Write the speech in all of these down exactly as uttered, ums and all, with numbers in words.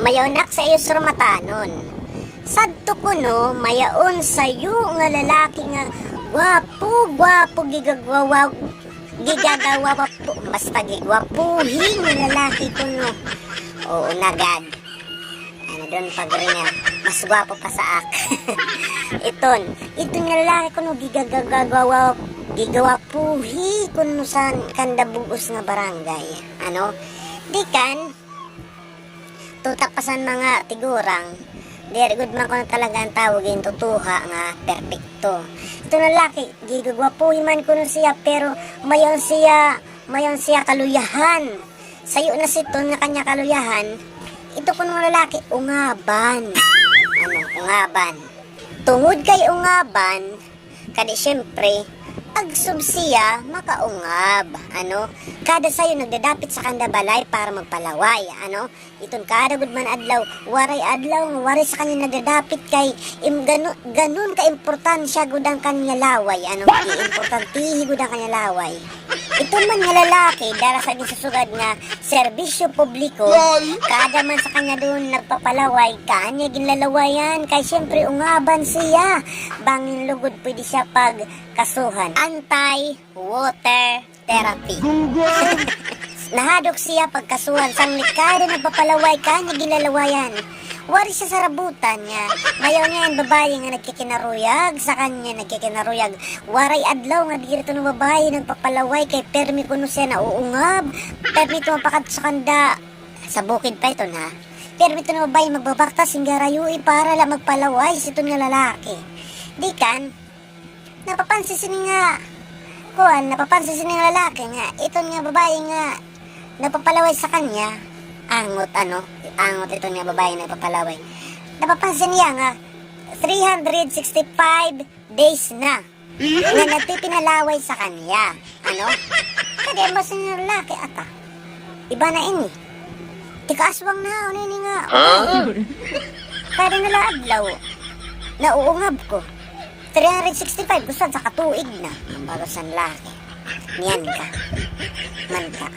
Mayaw nak sa iyo surumatanon. Sadto kuno, mayaon sayo nga lalaki nga gwapo, gwapo, gigagwawa, gigagawa, basta gigwapuhi nga lalaki kuno. Oo, nagad. Ano doon pag rin niya, mas gwapo pa sa ak. Iton, iton nga lalaki kuno, gigagagawa, gigawapuhi kuno sa kanda bug-os nga barangay. Ano? Di kan, tutak pa san mga tigurang, diri gud man kuno talaga an tawo gintutuha nga perpekto. Ito na laki, gigagwapuhi man kuno siya, pero mayon siya, mayon siya kaluyahan. Sayo na siton nga kanya kaluyahan, ito kuno nga lalaki, ungaban. Ano, ungaban. Tungod kay ungaban, kadi siyempre, agsob siya makaungab, ano? Kada sayo nagdadapit sa kanda balay para magpalaway, ano? Iton kada gud man adlaw, waray adlaw nga waray sa kanya nagdadapit kay im-, ganu-, ganun ka importansya gud an kanya laway, ano? Importantihi gud an kanya laway. Ito man nga lalaki, dara sa ginsusugad nga serbisyo publiko, kada man sa kanya doon nagpapalaway, kanya ginlalawayan, kay siyempre ungaban siya. Bangin lugod pwede siya pagkasuhan. Anti-water therapy. Nahadok siya pagkasuhan, sanglit kada nagpapalaway, kanya ginlalawayan. Wari siya sarabutan nga mayaw niya an babayi nga nagkikinaruyag sa kanya, nagkikinaruyag. Waray adlaw nga diri ito nga babayi nagpapalaway kay permi kuno siya nauungab. Permi ito mapakadto sa kanda. Sa bukid pa iton, ha? Permi ito nga babayi magbabaktas hin garayuy para la magpalaway siton nga lalaki. Di kan, napapansin sini nga, kuan, napapansin sini nga lalaki nga iton nga babayi nga nagpapalaway sa kanya, angot, ano, angot iton nga babayi nagpapalaway. Napapansin niya nga three hundred sixty-five days na nga nagpipinalaway sa kanya, ano? Kadi mo sa lalaki ata. Iba na ini. Tika aswang na, ano ini nga? Kada na la adlaw, nauungab ko. Three hundred sixty-five, gusto sa katuig na. Ang bago san laki. Niyan ka. Man ka.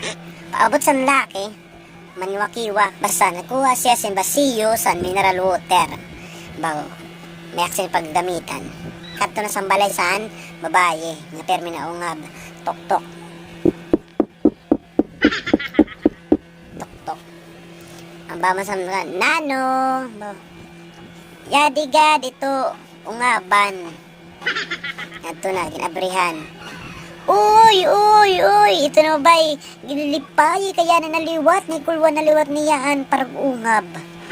Paabot san laki, maniwakiwa. Basta nagkuha siya sin basiyo san mineral water. Bago, may aksin paggamitan. Kadto na san balay san babayi, nga permi naungab. Tok-tok. Tok-tok. An bama sa mga, "Nano?" Ba? "Yadi gad ito, ungaban." Adto na, gin-abrihan. "Uy, uy, uy, ito na bay, ginlilipayi kay yana na liwat, nikulwa na liwat niya an parag-ungab.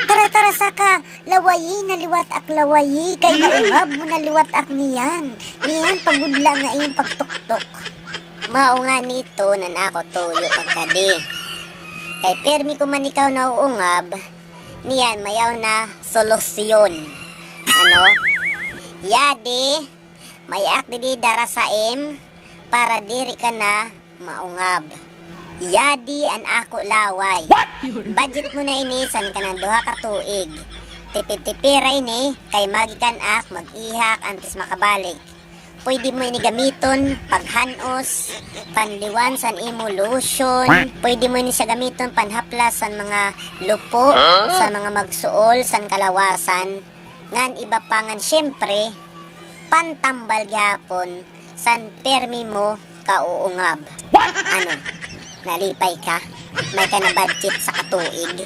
Tara, tara, saka, lawayi na liwat ak lawayi, kay naungab mo na liwat ak niyan. Niyan, pagudla nga iyong pagtuktok." Mao ngani iton an ako tuyo pagkadi. Kay pirmi ko man ikaw nauungab, niyan mayaw na solusyon. Ano? Yadi, may ak didi dara sa im para diri ka na maungab. Yadi an ako laway. Budget mo na ini san kanang duha ka tuig. Tipid-tipira ini kay magikan ak mag-ihak antes makabalik. Pwede mo ini gamiton paghan-os, panliwan san imo lotion. Pwede mo ini siya gamiton panhaplas san mga lupo, san mga magsuol, san kalawasan. Ngan iba pa ngan siyempre, pantambal gihapon san pirmi mo kauungab. Ano? Nalipay ka? May ka na budget sa katuig?